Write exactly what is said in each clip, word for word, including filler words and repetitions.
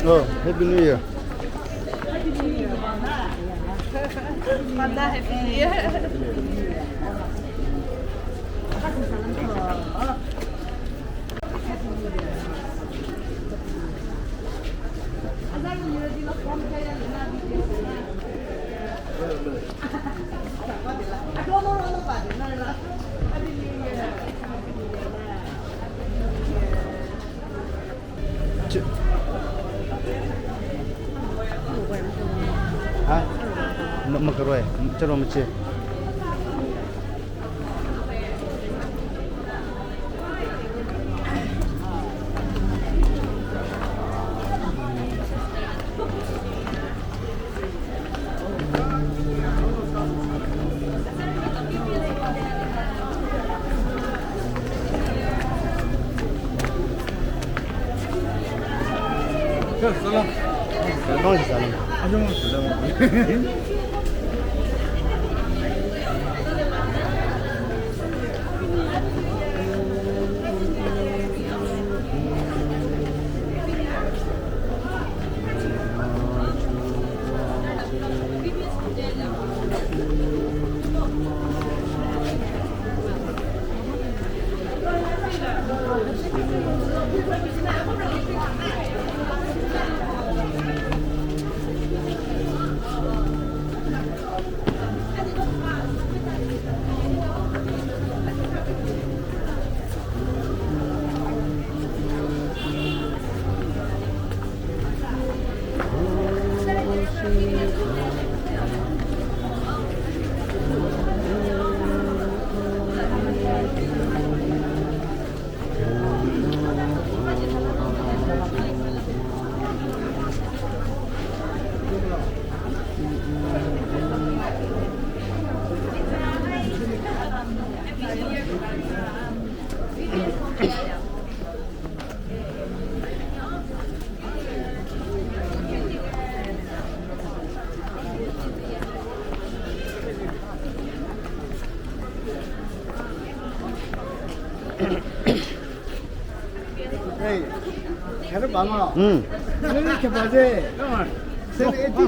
Oh, Happy New Year. Mother, Happy New Year. Ha? Makaroi, chalo mache. Salam. Salam. Hey, kare bama. Hmm. Nini ke baje? Come on. Sen eti.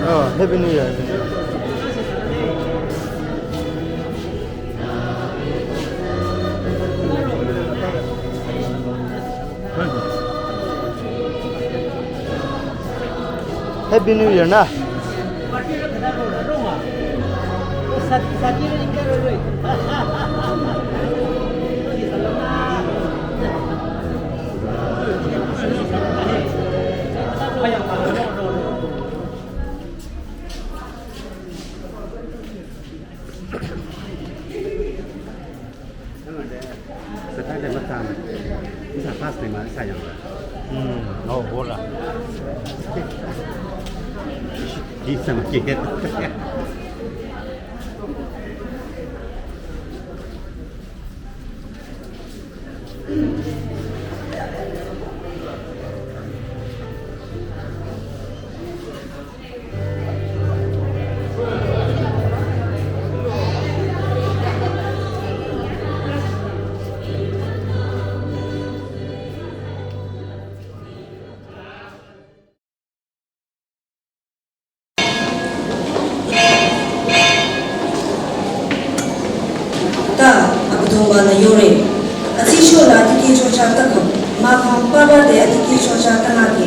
Oh, Happy New Year. Happy New Year na. Sata de batang. Isa pas ni ma isa yang. Hmm, oh, bola. Di sama kit. Abüdongba-nü yore. Atsichola tikehchocha takhang, mahkhang papa te atikehchocha tanake.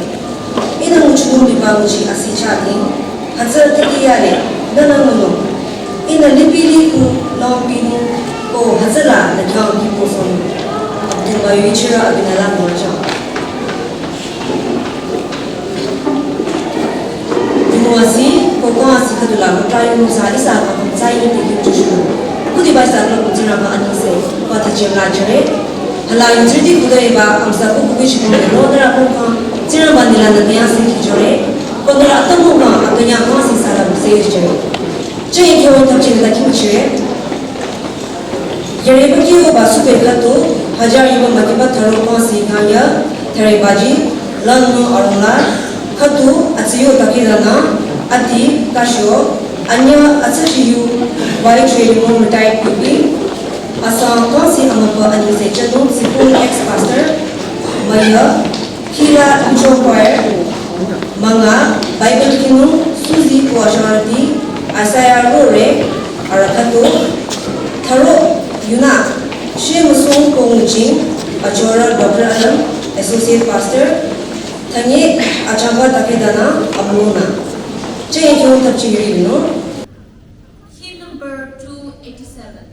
Ihnü nguchinung liba nguchi asichati. Hütsü tikeh yale, nünü ngunung. Ihnü lipili ku nung pinu, ko hütsüla nü khyang kipo song. Abüdongba yu ichirü abinü la mocha. Dinu asi, ko kong asi khüdula, ko tayo musa, ihsa ka kong tsai ni tiki chushulu. Kudi bai sa ko Tsingrangba anengse, ko ati chem la chere. Hala yu tsirti kudo eba, amsa ko kubi chikong de lo dara kong kong, Tsingrangba nila nü kaya si ki chore. Ko nila atamu kong, atanya kong asi sala bu se chere. Che kyo tapchi nila kim chere. Yare baki o ba supe khatu, hajar yuba matiba tharo kong si kanya, thare baji, lan no arula, khatu, atsiyo takirana, ati, kasho, anya, atsachi yu, bai chwe yumo mutai kupi, asa kong si amapa anengse chanu, sipu ex-pastor, maya, Kira Lucho Choir, manga, Bible kinu, Suzy Kuasharati, Isaiah Rore, Arakhato, Tharo, Yuna, Shemusung Kongching, Achora Doctor Alam, Associate Pastor, Thanye, Achamba Takidana, Amuna. Che Kyo Tapchi Yuri, no? Hymn number two eighty-seven.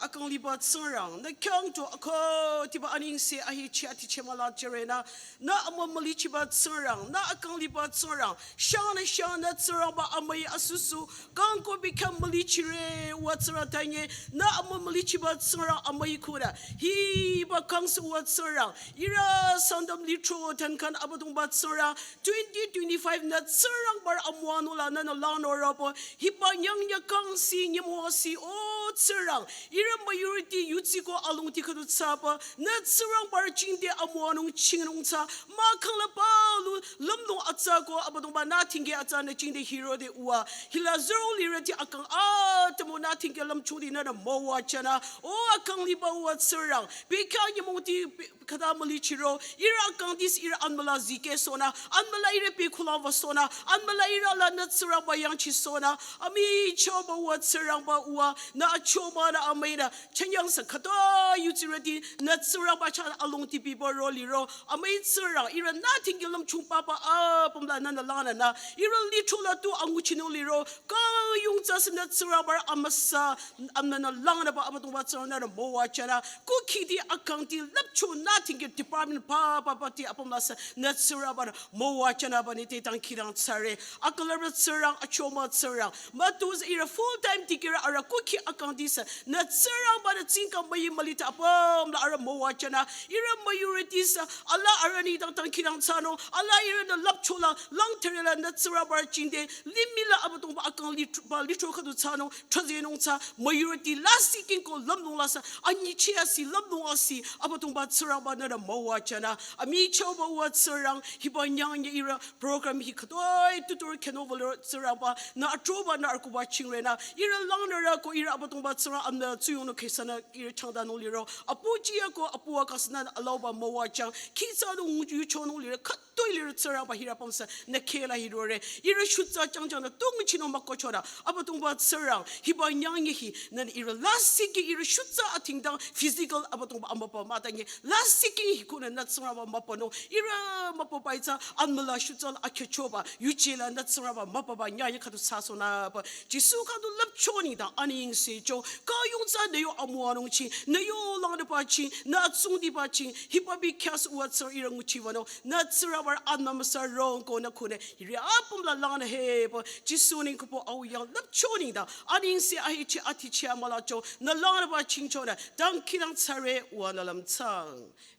Akang liba Tsingrang, nü khyang tu akho tiba anengse ahi chi ati chemala cherena, nü amü mülichiba Tsingrang, nü akang liba Tsingrang, shang nü shang nü Tsingrangba amüi asusu, kang ko bikhyang mülichire, wa Tsingrang tanye, nü amü mülichiba Tsingrang amüi kura, hiba kangsu wa Tsingrang, ira Sangtam litro tankan Abüdongba Tsingrang, twenty twenty-five nü Tsingrangba amüwanung la nünü langnü ropo, hiba nyang nyakang si nyümong si o Tsingrang, ira majority yutsiko alongti khüdu thsaba, nü Tsingrangba jingte amüwanung chingnung thsa, mahkhang la palu lümlong atsa ko Abüdongba nü thingke atsa nü jingte hirode uwa, hila zero lirüti akang atümung nü thingke lümchungdi nünü müwa chana, o akang liba wa Tsingrang, bikhyang nyümongti bi- khüta mülichiro, ira kangdis ira anmüla zikehsohnü, anmüla ira pekhulang wüsohnü, anmüla ira la nü Tsingrangba yangchisohnü, amichahba wa Tsingrangba uwa, nü chomana amüinü, chanyang sü khüta yutsirüti, nü Tsingrangba chah alongdi biba ro liro, amüi Tsingrang, ihrü nü tinggi lümchung papa apüm la nünü langnü, ihrü lithro la tu anguchinung liro, kang yungtsasü nü Tsingrangba amüsa, amnünü langnüba Abüdongba Tsingrang nünü müwajünü, kukhidi akangdi lüpcho nü tinggi department papa pati apüm la sü, nü Tsingrangba nü müwajünüba nü te dangkhidangnang thsare, akülüpba Tsingrang, achoma Tsingrang, mütozah ihrü full time dikehrü arüh kukhi akangdi sü, nü Tsingrangba nü tsingkang müi mülita apüm la arüh müwajünü, ihrü müyurüti sü, ala arüh nengdang dangkhidangnang thsanung, ala ihrünü lüpcho la, langtare la nü Tsingrangba jingte, limih la Abüdongba akang lithro, ba lithro khüdu thsanung, thrazenung thsa, müyurüti lasih king ko lümlong la sü, anyicheh asi, lümlong asi, Abüdongba Tsingrangba nünü müwajünü, amichahba uwa Tsingrang, hiba nyangnyü ihrü, program hi khütoi tutur khenung vülo Tsingrangba, nü atroba nü arkuba chingrenü, ihrü langnürü ko ihrü Abüdongba Tsingrang amnü tsuyongnü khesünü ihrü changdanung liro, apu jiyü ko apu akang sünü alauba müwajüng, khitsa du ngu yuchonung liro, khütoi liro Tsingrangba hirü apüm sü, nü kheh la hirore, ihrü shutsa jangjang nü tungchinung mükohchonü, Abüdongba Tsingrang, hiba nyangnyü hi, nünü ihrü lasih king ihrü shutsa atingdang physical Abüdongba amüpa mütanyi, lasih king hi kunü nü Tsingrangba müpanung, ihrü müpaba itsü, amüla shutsa la akhehchoba, yuje la nü Tsingrangba müpaba nyangnyü khüdu thsasohnüba, Jisu khüdu lüpcho nengdang anengsecho, kang yungtsü nü yo amüwanung ching, nü yo langnüba ching, nü atsungdiba ching, hiba bi khyas uwa Tsingrang ihrü nguchiwünung, nü Tsingrangba amü müsa rong ko nü khunü, hiri apüm la langnü heba, Jisu neng kupo au yang lüpcho nengdang, anengse ahichi atichi amülacho, nü langnüba chingchonü, dangkhidangnang thsare uwa nü lümchang.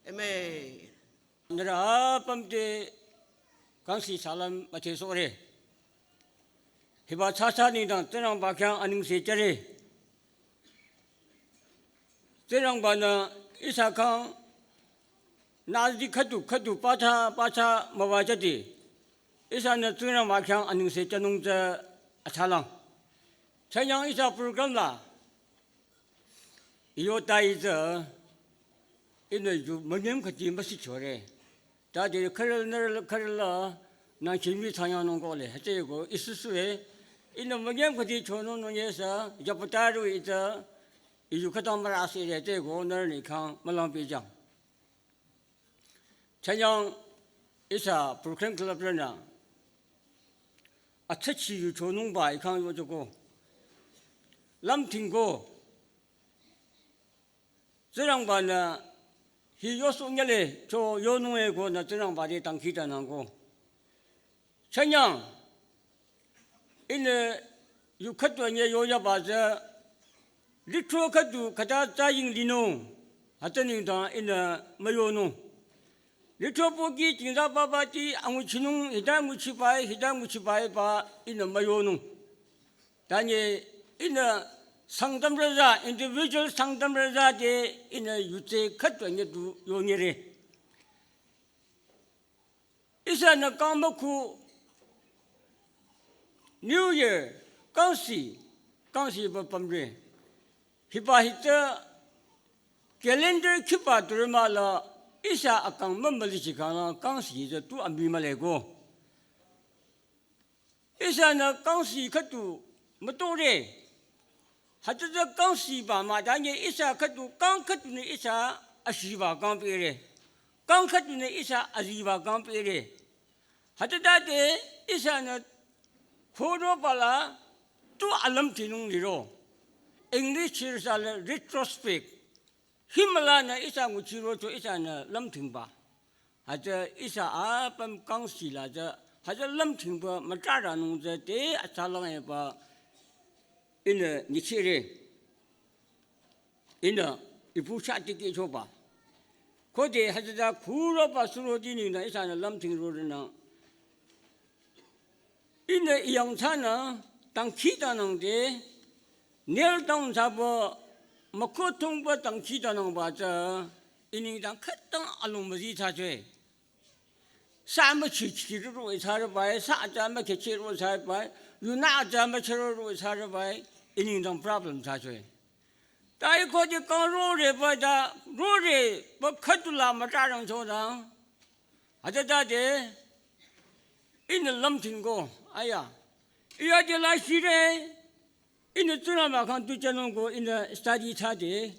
Amen. Nührü apüm te kangsi salam müthehsohre. Hiba thsasa nengdang Tsingrangba khyang anengse jüre. Tsingrangba nü ihsa khyang nüzi khüdu khüdu pathsa pathsa müwajüde. Ihsanü Tsingrangba khyang anengse jünung tsü atsalang. Chanyang ihsa program la, iyo ta itsü, ihnü yu münyüm khüdi müsichore. Tade khürü nührü khürü la, nü chimi thsanyanung kohle, hütsüeko, isusue, ihnü münyüm khüdi chonung nung yesa, yapataru itsü, iyu khütang mürasire, hütsüeko, nührü nü khyang mülang pehjang. Chanyang ihsa program club rünü, atsüchi yuchonungba ikhang yochoko. Lümthingko. Tsingrangba nü hi yosoh nyüle cho yonung eko nü Tsingrangba te dangkhidangnangko. Chanyang, ihnü yu khüdu nye yoyaba tsü, lithro khüdu khüta tsü ying linung, hütsü nengdang ihnü müyonung. Lithro pohki jingza papa ti anguchinung, hita nguchibai, hita nguchibaiba ihnü müyonung. Tanye ihnü Sangtamrü tsü, individual Sangtamrü tsü te ihnü yutse khüdu nye du yonyere. Ihsanü kang mükhu New Year, kangsi, kangsi ba pümre. Hiba hitsü calendar khiba turü mahla ihsa akang mümülichi khangla kangsi tsü tu amii mühle ko. Ihsanü kangsi khüdu mütore. Hütsüta kangsiba mah tanye ihsa khüdu kang khüdunü ihsa ashiba kang pehre. Kang khüdunü ihsa aziba kang pehre. Hütsütade ihsanü khoro bala tu alümthinung liro. English chirsa le retrospect. Himülanü ihsa nguchirocho ihsanü lümthingba. Hütsü ihsa apüm kangsi la tsü, hütsü lümthingba mütraranung tsü te atsalang eba ihnü nyichire. Ihnü ipu chah tikehchoba. Khode hütsüta khuroba suroti nengdang ihsanü lümthingronang. Ihnü iyang thsanü dangkhidangnangde, kneel down thsaba, mükhu thungba dangkhidangnangba tsü, i nengdang khütang alung müzi thsachoe. Sa müchichirü ro thsarübai, sa atsa mükhecheh ro thsarübai, yunü atsa müchero ro thsarübai, i nengdang problem thsachoe. Ta ikhode kang roreba ta, roreba khüdula mütrarangchodang. Hütsütade, ihnü lümthingko, aya. Iya de la shire, Ihnü Tsingrangba khyang tu jünung ko ihnü study thsade.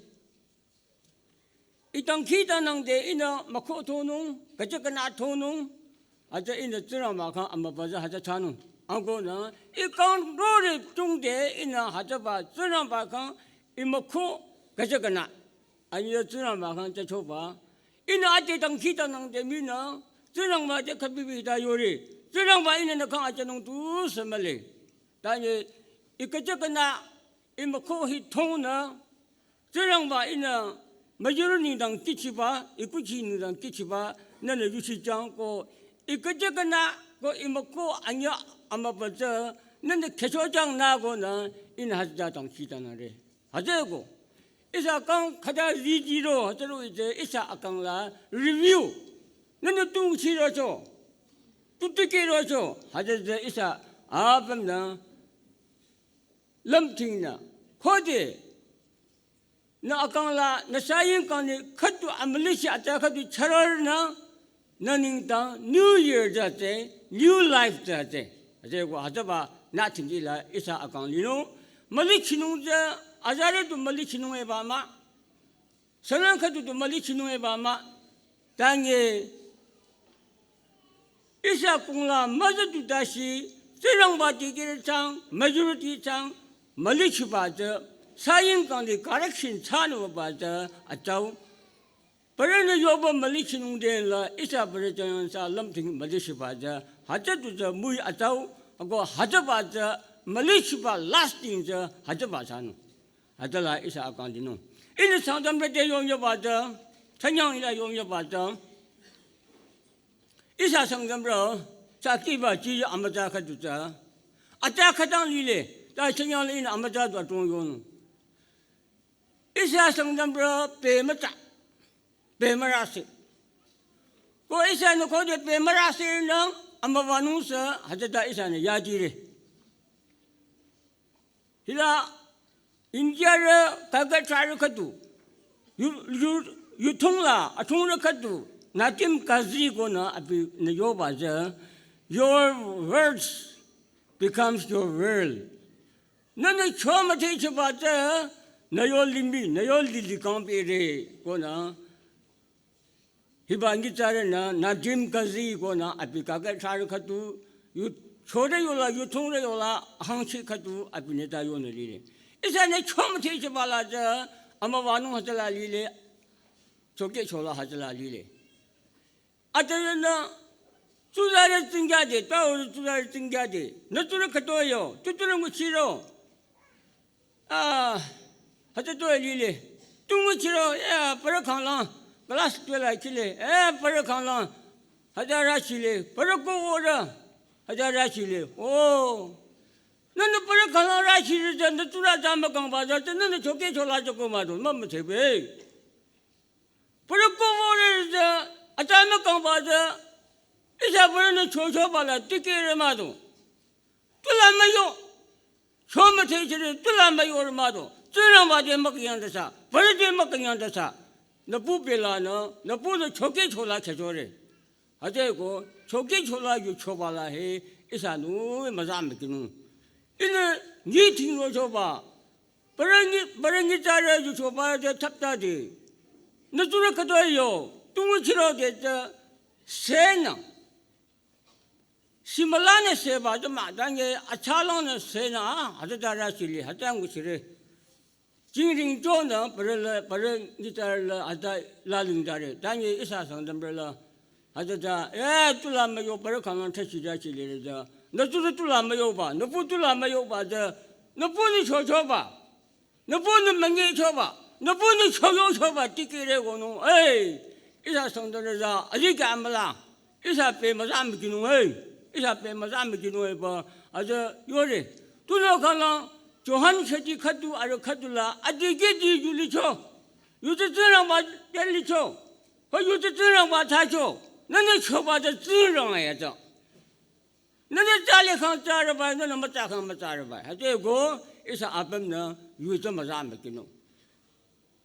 I dangkhidangnangde ihnü mükhu thonung, küjü künü thonung. Hütsü ihnü Tsingrangba khyang amübüzü hütsü thsanung. Ankonü, i kang rore tungde ihnü hütsüba Tsingrangba khyang i mükhu küjü künü. Anyi Tsingrangba khyang jüchoba. Ihnü ade dangkhidangnangde mii nü, Tsingrangba te khübibi ta yore. Tsingrangba ihnü nü khyang ajünung tusü mühle. Tanye, i küjü künü, i mükhu hi thongnü, Tsingrangba ihnü müyurü nengdang kihchiba, i kuchi nengdang kihchiba, nünü yuchijang ko, i küjü künü ko i mükhu anyü amübüzü, nünü khehchojangnü konü, ihnü hütsüta dangkhidangnangre. Hütsüeko, ihsa kang khüta zii ziro, hütsüro ite ihsa akang la review. Nünü tungchirocho, tutikehrocho, hütsütsü ihsa apümnü lümtingnü. Khode, nü akang la, nü saying kang ni khüdu amülichi atsa khüdu chürarnü, nü nengdang New Year tsü tsü, New Life tsü tsü. Hütsüeko hütsüba nü tingki la ihsa akang linung. Mülichinung tsü, azarü du mülichinung eba mah. Sünang khüdu du mülichinung eba mah. Tanye, ihsa kung la müzüdu tase, Tsingrangba dikehrü chang, majority chang, mülichiba tsü, saying kang ni correction thsanüba tsü, atsau. Parünü yoba mülichinung denla, ihsa parü chang yangsa lümting mülichiba tsü, hütsüdu tsü müi atsau, ako hütsüba tsü, mülichiba lasting tsü, hütsüba thsanung. Hütsüla ihsa akang dinung. Ihnü Sangtamrü te yongyaba tsü, chanyang ila yongyaba tsü. Ihsa Sangtamrü, sa kiba chi amütsa khüdu tsü. Atsa khütang lile, ta chanyang la ihnü amütsa du atung yonung. Ihsa Sangtamrü pe mütsa, pe mürase. Ko ihsanü khode pe mürase nang amüwanung sü, hütsüta ihsanü yajire. Hila India rü kaka thsarü khüdu. Yu, yu, yuthung la, athungrü khüdu. Nadim Kazi konü abinü yoba tsü. Your words becomes your world. Nünü cho müthehchiba tsü, nü yo limih, nü yo lili kang pere konü. Hiba nyitsarünü, Nadim Kazi konü abi kaka thsarü khüdu, yu, chore yola, yuthungre yola, hangchi khüdu, abinü ta yonü lile. Ihsanü cho müthehchiba la tsü, amüwanung hütsüla lile, chokehchola hütsüla lile. Atarünü, tsuzarü tsingyade, taurü tsuzarü tsingyade, nü tsurü khütoh yo, tu tsurü nguchiro. Ah, hütsü tu lile. Tu nguchiro, eh, parü khanglang, class twelve la kile, eh, parü khanglang, hütsü rachile, parü ko ora, hütsü rachile. Oh. Nünü parü khanglang rachile, nü tsurü atsa mükangba tsü, nünü chokehchola tsü ko mah du, mah müthehbe. Parü ko ora tsü, atsa mükangba tsü, ihsa parünü chochoba la, tikehre mah du. Tula müyo. Cho müthehchire, tula müyore mah du. Tsingrangba te mükünyang dasa, parü te mükünyang dasa. Nüpu pelanü, nüpunü chokehchola khehchore. Hütsüeko, chokehchola yuchoba la he, ihsanü müza mükinung. Ihnü nyi thingro choba. Parü nyi, parü nyitsarü yuchoba te thaptade. Nü tsurü khütoh yo, tu nguchiro de tsü, senü. Shimülanü seba tsü mah, tanye achalangnü senü, hütsüta rachile, hütsü nguchire. Jingring chonü, parü la, parü nyitsarü la, hütsü lalingtare. Tanye ihsa Sangtamrü la, hütsüta, eh, tula müyo parü khanglang thsachi rachile re tsü. Nü tsurü tula müyoba, nüpu tula müyoba tsü, nüpunü chochoba. Nüpunü münyichoba, nüpunü choyochoba, tikehre konung, eh, ihsa Sangtamrü tsü, azikyah amüla, ihsa pe müza mükinung, eh, ihsa pe müza mükinung, eh, ba, atsü yore. Tunüo khanglang, Johan chati khüdu, arüh khüdu la, adikehdi yu licho, yu tsü Tsingrangba te licho, ho yu tsü Tsingrangba thsacho, nünü choba tsü Tsingrang ya tsü. Nünü tsale khang tsareba, nünü mütsa khang mütsareba. Hütsüeko, ihsa apümnü, yu tsü müza mükinung.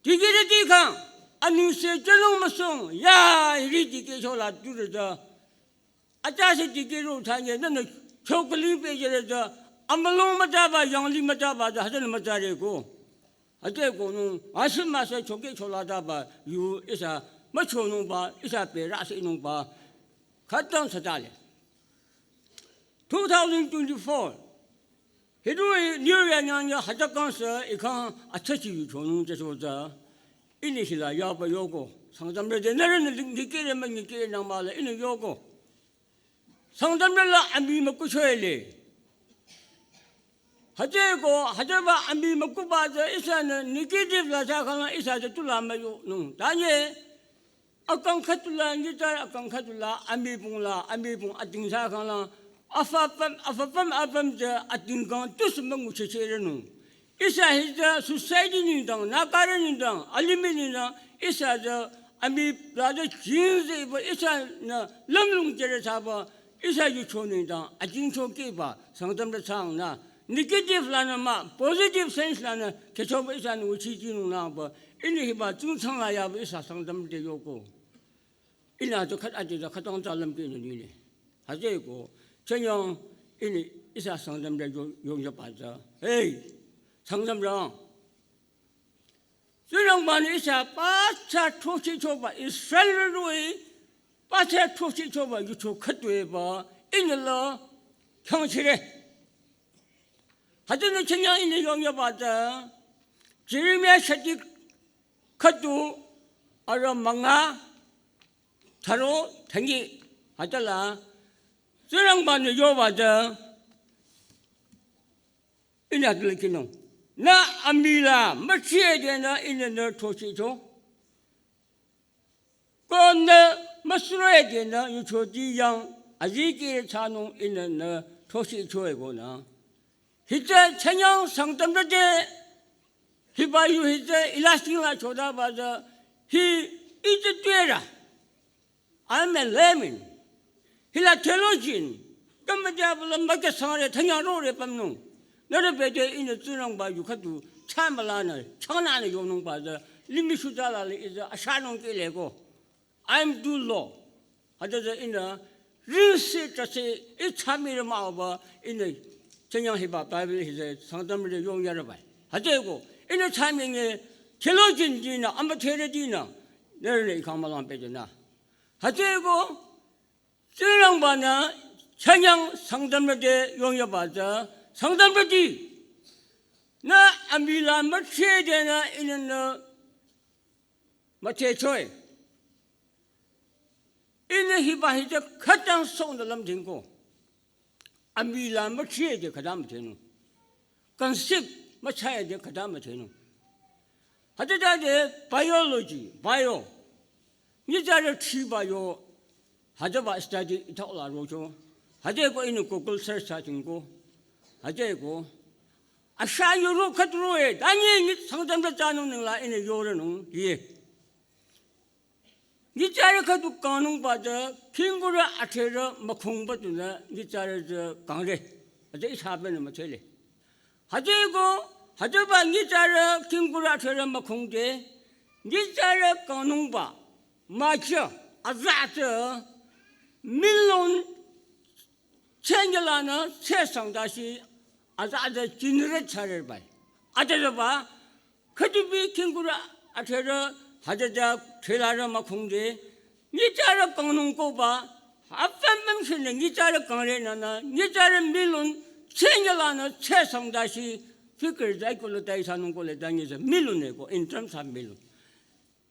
Dikehrüti khang, anengse jünung müsung, ya, hiri dikehchola tsurü tsü. Atsa se dikehro thanye, nünü choküling pehjüre tsü, Amülung mütaba, yangli mütaba, da hütsünü mütare ko. Hütsüeko nung, asü müsü choke cholataba, yu ihsa, müchonungba, ihsa pe rüsinungba, khütang thsatale. Two thousand twenty-four. Hidu New Year nyangya hütsü kangsa, ikang atsachi yu chonung tsü soza. Ini hila yaba yoko. Sangtamrü de nere ne dikehre mah dikehre nangmala, ini yoko. Sangtamrü la amii mükuchoele. Hütsüeko, hütsüba amii mükuba tsü ihsanü negative la thsakhangla ihsa tsü tula müyonung. Tanye, akang khüdula, nyitsarü akang khüdula, amii pungla, amii pung ating thsakhangla, afapüm, afapüm, apüm tsü ating kang tusü münguchehchehrenung. Ihsa hitsü society nengdang, nakarü nengdang, alimih nengdang, ihsa tsü amii la tsü jingzeba, ihsanü lümlong jüre thsaba, ihsa yucho nengdang, ajingcho kehba, Sangtamrü thsangnü, negative lanü mah, positive sense lanü, kehchoba ihsanü nguchijünung nangba, ini hiba tsungtsang la yaba ihsa Sangtamrü te yoko. Ihnü tsü khüt ati tsü khütang tsü lümkehnü nile. Hütsüeko, chenyang ini ihsa Sangtamrü yo, yongyaba tsü. Hey, Sangtamrü. Tsingrangbanü ihsa pathsa throchehchoba, Israelrü roh-i, pathsa throchehchoba, yucho khütoiba, inila, khyangchire. Hütsünü chenyang ini yongyaba tsü, Jeremiah shati khüdu, arü münga, tharo, thangi, hütsüla, Tsingrangbanü yoba tsü, ihnü atile kinung. Nü amii la, müchie denü ihnü nü throchehcho. Ko nü müsüre denü yuchoti yang, azikehre thsanung ihnü nü throchehchoe ko nü. Hitsü chenyang Sangtamrü te, hiba yu hitsü ilasing la chodaba tsü, hi ite tuerü. I'm a layman. Hila theologian. Kümüjabala müke sangre thanyang rore pümnung. Nührü bete ihnü Tsingrangba yu khüdu thsamülanü, changnanü yonungba tsü, limih shutala le ite ashanung kehle ko. I'm too low. Hütsütsü ihnü, rinsi tase, ih thsamire müba, ihnü, chenyang hiba Bible hitsü, Sangtamrü te yongyare bai. Hütsüeko, ihnü thsaminge, theologian dinü, amüdherü dinü, nührünü ikang mülang pedenü. Hütsüeko, Tsingrangbanü, chenyang Sangtamrü te yongyaba tsü, Sangtamrü te, nü amii la müchie denü, ihnü nü, müthehchoe. Ihnü hiba hitsü khütang songda lümdhingko. Amii la müchie de khüta müdhenung. Conceive müchie de khüta müdhenung. Hütsütade biology, bio. Nyitsarü thiba yo. Hütsüba study ithao la rocho. Hütsüeko ihnü Google search thsadingko. Hütsüeko. Asha yoro khüdu roe. Tanye nyit Sangtamrü thsanung ningla ihnü yorenung ye. Nyitsarü khüdu kangnungba tsü, khingkurü athrerü mükhungba tunü, nyitsarü tsü kangre. Hütsü ihsa benü müthele. Hütsüeko, hütsüba nyitsarü khingkurü athrerü mükhungde, nyitsarü kangnungba, müchie, aza tsü, million, chengyelanü, chesang dashi, aza tsü generate thsare bai. Hütsüba, khüdubi khingkurü athrerü hütsüta threlarü mükhungde, nyitsarü kangnung koba, apüm püm shinü nyitsarü kangre nünü, nyitsarü million chengyelanü chesang dashi, figure zai kolo tai sanung kole ta nyitsarü million eko, in terms of million.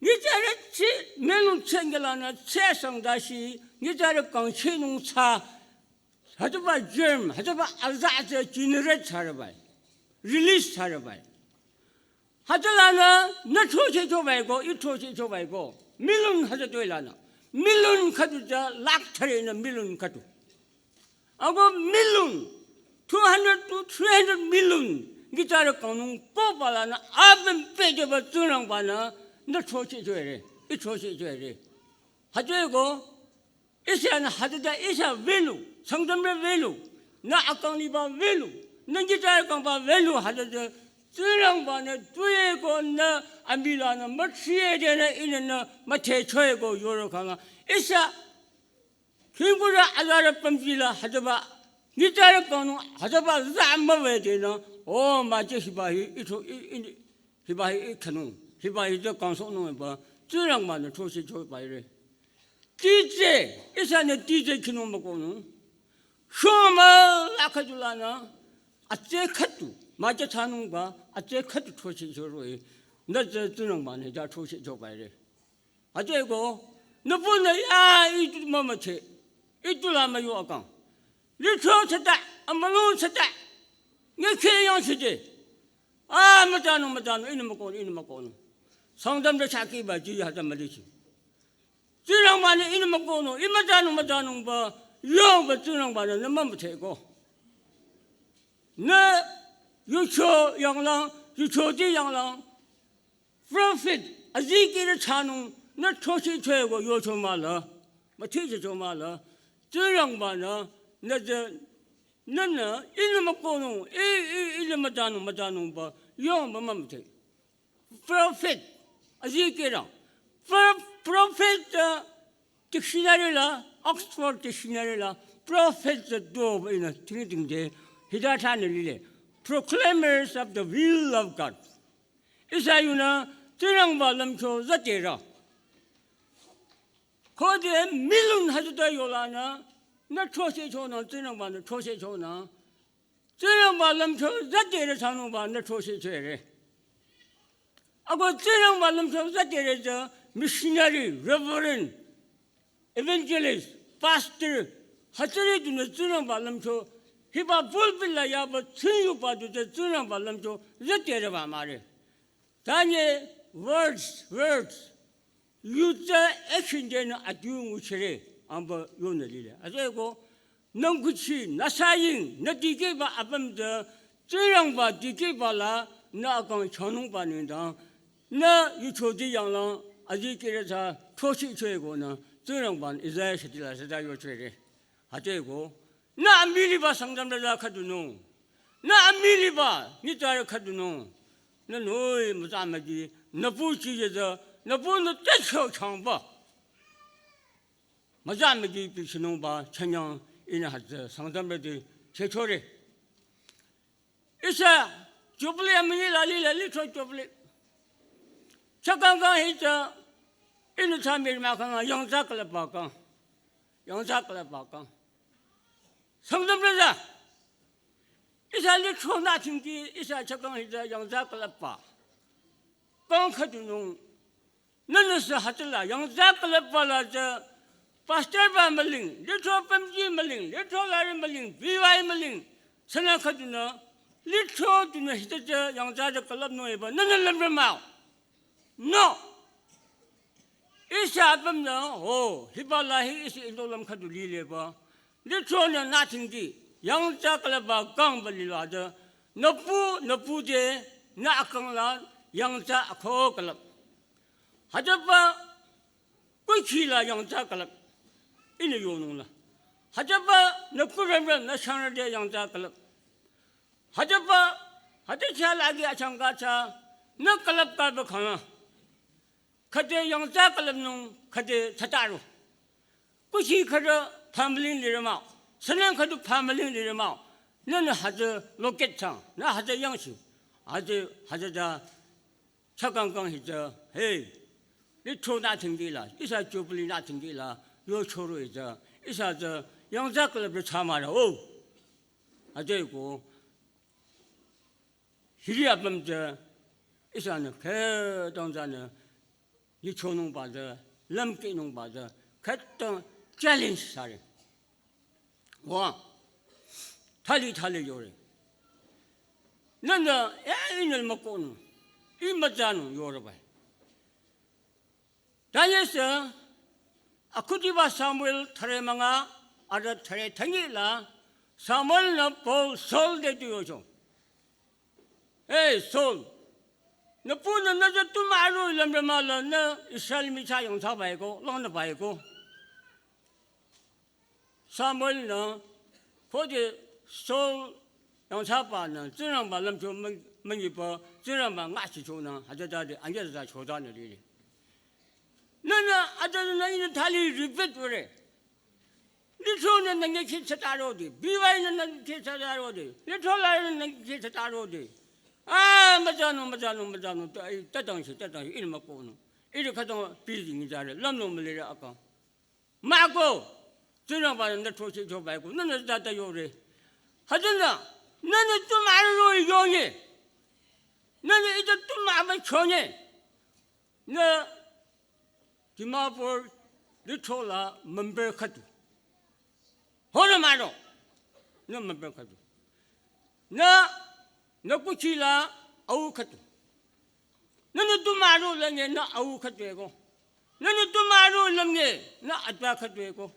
Nyitsarü chi million chengyelanü chesang dashi, nyitsarü kangchinung tsü, hütsüba germ, hütsüba aza tsü generate thsare bai, release thsare bai. Hütsülanü, nü throchehcho bai ko, ih throchehcho bai ko. Million hütsü tuilanü. Million khüdu tsü lakh thürenü million khüdu. Ako million, two hundred to three hundred million, nyitsarü kangnung koba lanü, apüm pehjüba Tsingrangbanü, nü throchehcho ere, ih throchehcho ere. Hütsüeko, ihsanü hütsüta ihsa value, Sangtamrü value, nü akang liba value, nü nyitsarü kangba value hütsüta Tsingrangbanü tueko nü amii lanü müchie denü ihnü nü müthehchoe ko yoro khangla. Ihsa khingkurü azarü pümjila hütsüba Nyitsarü kangnung hütsüba za müwüdenü, o müje hiba hi itho i, i, hiba hi ikhanung, hiba hi tsü kangsohnung ba, Tsingrangba-nü throchehcho ba ire. Titse, ihsanü titse khinung mükohnung. Shomü la khüdu lanü, atse khüdu, müje thsanungba, atse khüdu throchehcho roh-i, nü tsü Tsingrangba-nü ja throchehcho ba ire. Hütsüeko, nüpunü ya itu mümüdhe, itu la müyo akang. Lithro thsata, amülung thsata, nyekhe yang thsade. A, mütsanung, mütsanung, ihnü mükohnung, ihnü mükohnung. Sangtamrü chakhiba ji hütsü mülichi. Tsingrangba-nü ihnü mükohnung, ih mütsanung, mütsanungba, yongba Tsingrangba-nü nü mümüdheko. Nü yucho yanglang, yuchoti yanglang. Prophet, azikehrü thsanung, nü throchehchoeko yocho mahla, müthehcho mahla, Tsingrangba-nü, nü tsü, nünü, ihnü mükohnung, i, i, ihnü mütsanung, mütsanungba, yongba mümüdhe. Prophet, azikehrü. Pro-, prophet, uh, dictionary la, Oxford Dictionary la, prophet tsü doba ihnü, ting ting de, hita thsanü lile. Proclaimers of the will of God. Ihsa yunü Tsingrangba lümcho zaterü. Khode million hütsüta yolanü, nü throchehchonü, Tsingrangba-nü throchehchonü. Tsingrangba lümcho zaterü thsanungba nü throchehchore. Ako Tsingrangba lümcho zaterü tsü missionary, reverend, evangelist, pastor, hütsüri dunü Tsingrangba lümcho, hiba pulpit la yaba tsingyuba du tsü Tsingrangba lümcho zaterüba mahre. Tanye words, words. Yu tsü action denü adiu nguchire, amba yonü lile. Hütsüeko, nü nguchi, nü saying, nü dikehba apüm tsü, Tsingrangba dikehba la, nü akang chanungba nengdang, nü yuchoti yanglang, azikehrü tsü, throchehchoekonü, Tsingrangba-nü Isaiah shitila sita yochore. Hütsüeko, nü amiliba Sangtamrü tsü khüdunung. Nü amiliba nyitsarü khüdunung. Nü noi mütsa müji, nü pu chije tsü, nü punü tetsho changba. Mütsa müji pichinungba, chanyang ihnü hütsü Sangtamrü te chehchore. Ihsa, Jubilee amünyi la lile, lithro Jubilee. Chakang kang hi tsü, ihnü thsamir mahkhang yangtsa külüpba kang. Yangtsa külüpba kang. Sangtamrü tsü. Ihsa lithro nü thingki, ihsa chakang hi tsü yangtsa külüpba. Kang khüdunung. Nünüsü hütsüla, yangtsa külüpba la tsü, pastor ba müling, lithro pümji müling, lithro lari müling, B Y müling, sünü khüdunü, lithro dunü hita tsü, yangtsa tsü külüpnung eba, nünü lümrü mah-o. No. Ihsa apümnü, o, hiba la hi ihsa indo lüm khüdu lileba. Lithronü nü thingki, yangtsa külüpba kangba lila tsü, nü pu, nü pu te, nü akang la, yangtsa akho külüp. Hütsüba, kuchi la yangtsa külüp. Ihnü yonung la. Hütsüba, nü kuremrem, nü shangrü te yangtsa külüp. Hütsüba, hütsü cha la agi achangka cha, nü külüp külüp khana. Khüde yangtsa külüpnung, khüde thsataro. Kuchi khüde phamüling lire mah-o. Süneng khüde phamüling lire mah-o. Nünü hütsü locate thsang, nü hütsü yangchi. Hütsü, hütsü tsü, chakang kang hi tsü, hey. Lithro nü thingki la, ihsa Jubilee nü thingki la, yochoro hi tsü, ihsa tsü, yangtsa külüp re thsamara, o. Hütsüeko, hiri apüm tsü, ihsanü khütang tsünü, yuchonungba tsü, lümkehnungba tsü, khütang challenge thsare. Wa, thali thali yore. Nünü, eh, ihnü mükohnung, ih mütsanung yore bai. Tanyesü, akhudiba Samuel thüre münga, arüh thüre thünyi la, Samuel-nü Paul Saul te tu yocho. Hey, Saul, nü punü nü tsü tu mah aro lümrü mah la nü Israel michah yangthsa baiko, langnü baiko. Samuel-nü, khode Saul yangthsabanü, Tsingrangba lümcho mü-, münyiba, Tsingrangba ngachichonü, hütsütade, anyüh tsü chodanü lile. Nünü, hütsünü ihnü thali repeat würe. Lithro nü nü nge khi thsata rode. Biwai nü nü khi thsata rode. Lithro la nü nü khi thsata rode. Ah, müzanung, müzanung, müzanung. Ta, ta dangshi, ta dangshi, ihnü mükohnung. Ihrü khütang pizi ngi zare, lümlong mülire akang. Mahko, Tsingrangba nü throcheh choba-i ko, nünü zata yore. Hütsünü, nünü tu mürü yonye. Nünü ite tu müba chonye. Nü Dimapur lithro la member khüdu. Hore maro. Nü member khüdu. Nü, nü kuchi la au khüdu. Nünü tu mürü lenge nü au khüdu eko. Nünü tu mürü lenge nü ata khüdu eko.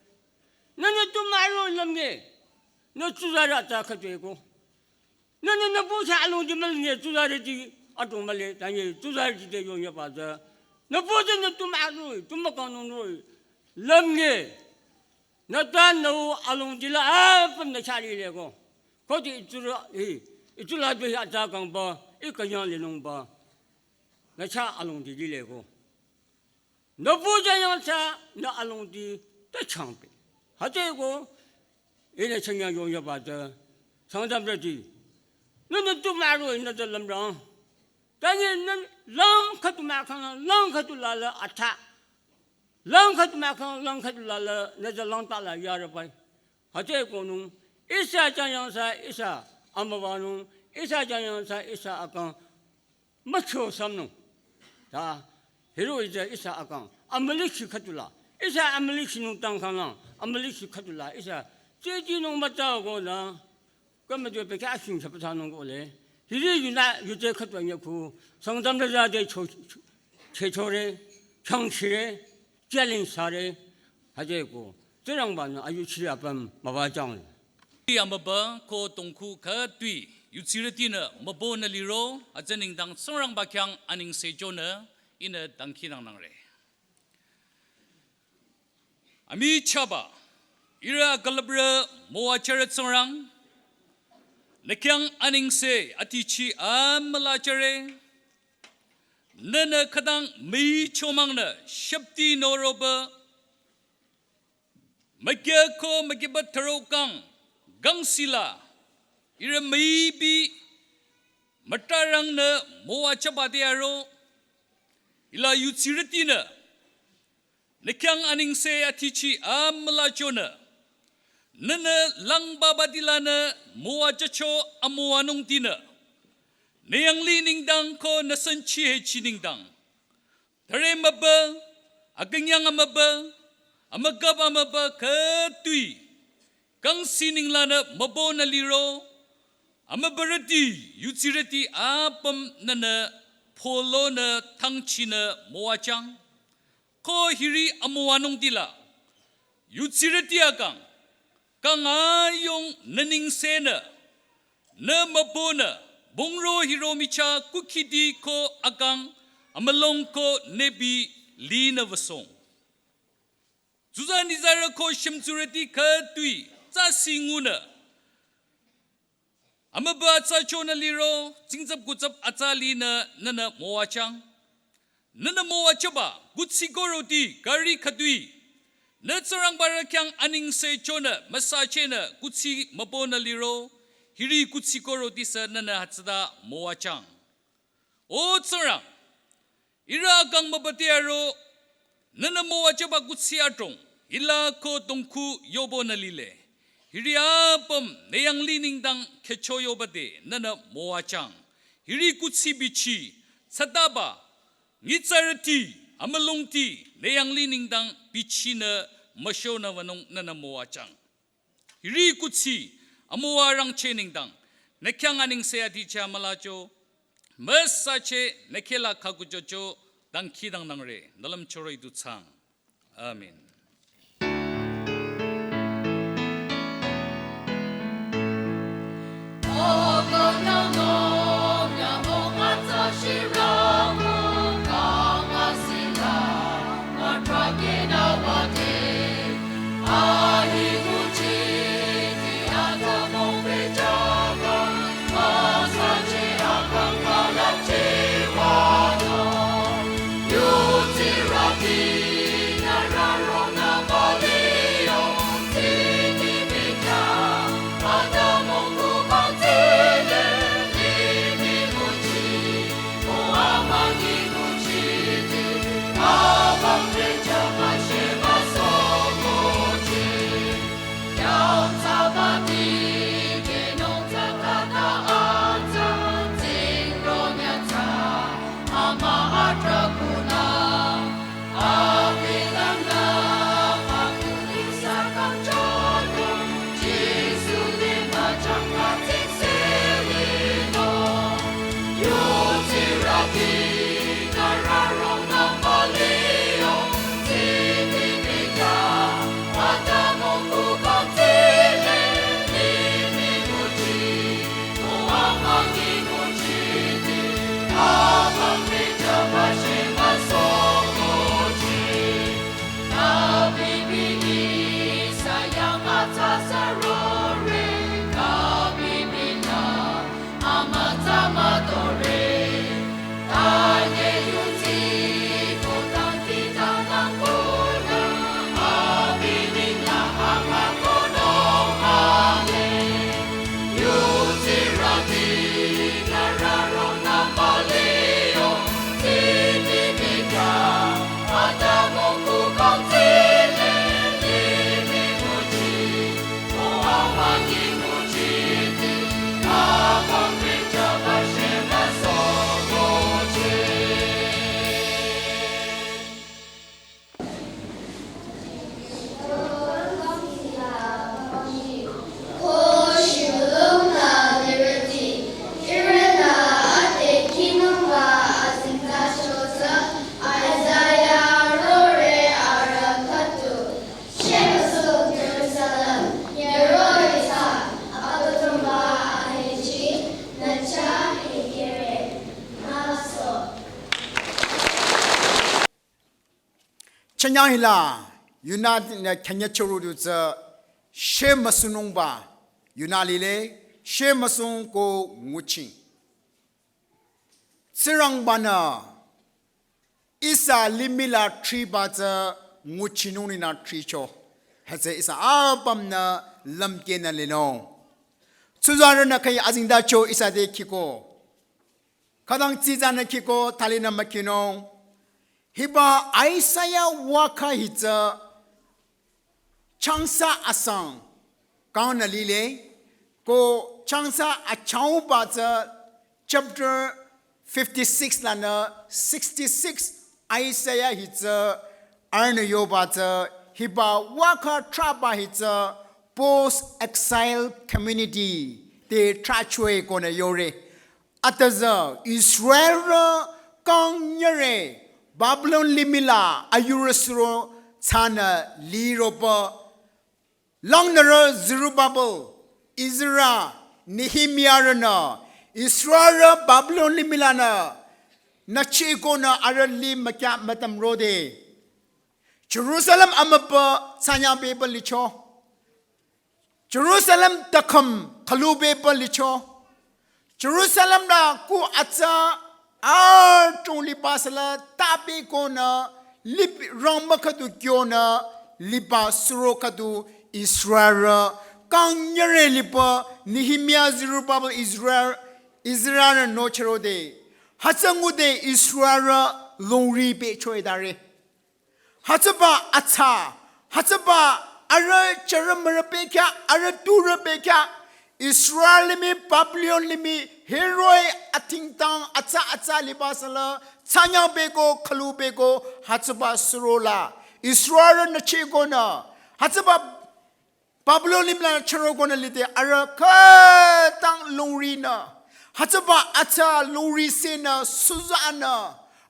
Nünü tu mürü lenge nü tsuzarü ata khüdu eko. Nünü nü pu sha alongdi mülenge tsuzarüti atong mühle, tanye tsuzarüti te yonye pa tsü. Nü pu tsü nü tu mürü, tu mükangnung ro, lümnge. Nü ta nü u alongdi la apüm nü chah lile ko. Khode itsura, i, itsula du hi atsa kangba, i künyang linungba. Nü chah alongdi lile ko. Nü pu tsü yangthsa, nü alongdi, ta changpü. Hütsüeko, ihnü chanyang yonye pa tsü, Sangtamrüti. Nünü tu mürü nü tsü lümrang. Tanye nü lang khüdu mükang, lang khüdu la la atha. Lang khüdu mükang, lang khüdu la la, nü tsü lang ta la yare pai. Hütsüeko nung, ihsa chanyangsa, ihsa amüwanung, ihsa chanyangsa, ihsa akang, mücho sümnung. Ta, hiroh-i tsü ihsa akang, amülikhi khüdu la. Ihsa amülikhi nung tangkhang lang, amülikhi khüdu la. Ihsa, tsüti nung mütsa ko la. Kümütü pekya shing shapatsanung ko le. Hiri yunü yute khüdu anye ku. Sangtamrü zade cho, cho, chechore, changshire, challenge thsare. Hütsüeko, Tsingrangbanü ayuchiri apüm müwajüng. Amübü ko tongkhu khütoi, yudsirütinü mübünü liro, hütsü nengdang Tsingrangba khyang anengse chonü, ihnü dangkhidangnangre. Amichahba, ihrü akülüprü müwajürü Tsingrang, nü khyang anengse atichi amüla jüre, nünü khütang müichomangnü shüpti noroba, mükyü ko mükyüba thürokang, kang sila, ihrü müipi, mütarangnü müwajüba te aro, hila yudsirütinü, nü khyang anengse atichi amüla chonü, nünü langbaba dilanü müwajücho amüwanungtinü, nü yanglih nengdang ko nü sanchi hechi nengdang. Thüre mübü, akünyang amübü, amükap amübü khütoi, kang sininglanü mübünü liro, amübürüti, yudsirüti apüm nünü pholonü thangchinü müwajüng. Ko hiri amüwanungtila, yudsirüti akang, kang ayung nü nengsenü, nü mübünü, bungro hiro michah kukhiti ko akang, amülong ko nebi linü wüsong. Tsuzanizarü ko shümtsurüti khütoi, tsü singunü. Amübü atsa chonü liro, tsingtsap kutsap atsa linü, nünü müwajüng. Nünü müwajüba, kuthsi koroti, kari khütoi. Nü Tsingrangbarü khyang anengse chonü, müsachehnü, kuthsi mübünü liro, hiri kuthsi koroti sü nünü hütsüta müwajüng. O Tsingrang, ihrü akang mübüti aro, nünü müwajüba kuthsi adrong, hila ko tongkhu yobünü lile. Hiri apüm nü yanglih nengdang khyücho yoba te nünü müwajüng. Hiri kuthsi bichi, tsütaba, nyitsarüti, amülongti, nü yanglih nengdang bichinü müshonü wünung nünü müwajüng. Hiri kuthsi, amüwa rangcheh nengdang, nü khyang anengse atichi amülacho, müsacheh nü khehla khakuchocho, dangkhidangnangre, nü lümchoro idutsang. Amen. Chanyang hila, yunü nü khyanyü choro du tsü, shemüsunungba, yunü lile, shemüsung ko nguchi. Tsingrangba-nü, ihsa limih la thriba tsü nguchinung ninü thricho. Hütsü ihsa apümnü lümkehnü linung. Tsuzarünü khayi azengtacho ihsa te khiko. Khütang tsitsanü khiko thali nü mükinung. Hiba Isaiah wükha hi tsü changsa asang kangnü lile, ko changsa achangba tsü chapter fifty-six lanü sixty-six Isaiah hi tsü arühnü yoba tsü hiba wükha thraba hi tsü post exile community te thrachoi konü yore. Atüzü Israelrü kang nyüre Babylon limih la ayurü suro tsünü liroba. Langnürü Zerubbabel, Ezra, Nehemiarünü Israelrü Babylon limih lanü nüchikonü arüh li mükya mütam rode. Jerusalem amübü tsanyang bebü licho. Jerusalem takham khalu bebü licho. Jerusalem la ku atsa artung liba sala tabi konü lip rangma khüdu kyonü liba suro khüdu Israel kang nyüre liba Nehemia Zerubbabel Israel Israel no chero de. Hütsü ngude Israel longri becho edare. Hütsüba atsa, hütsüba arüh chürü mürü bekya, arüh turü bekya, Israel limih, Babylon limih, heroi atingtang atsa atsa liba sala, tsanyang beko, khalu beko, hütsüba surola. Israel nüchikonü, hütsüba Babylon limih la chürokonü lide arüh khütang longrinü. Hütsüba atsa longri senü suzanü.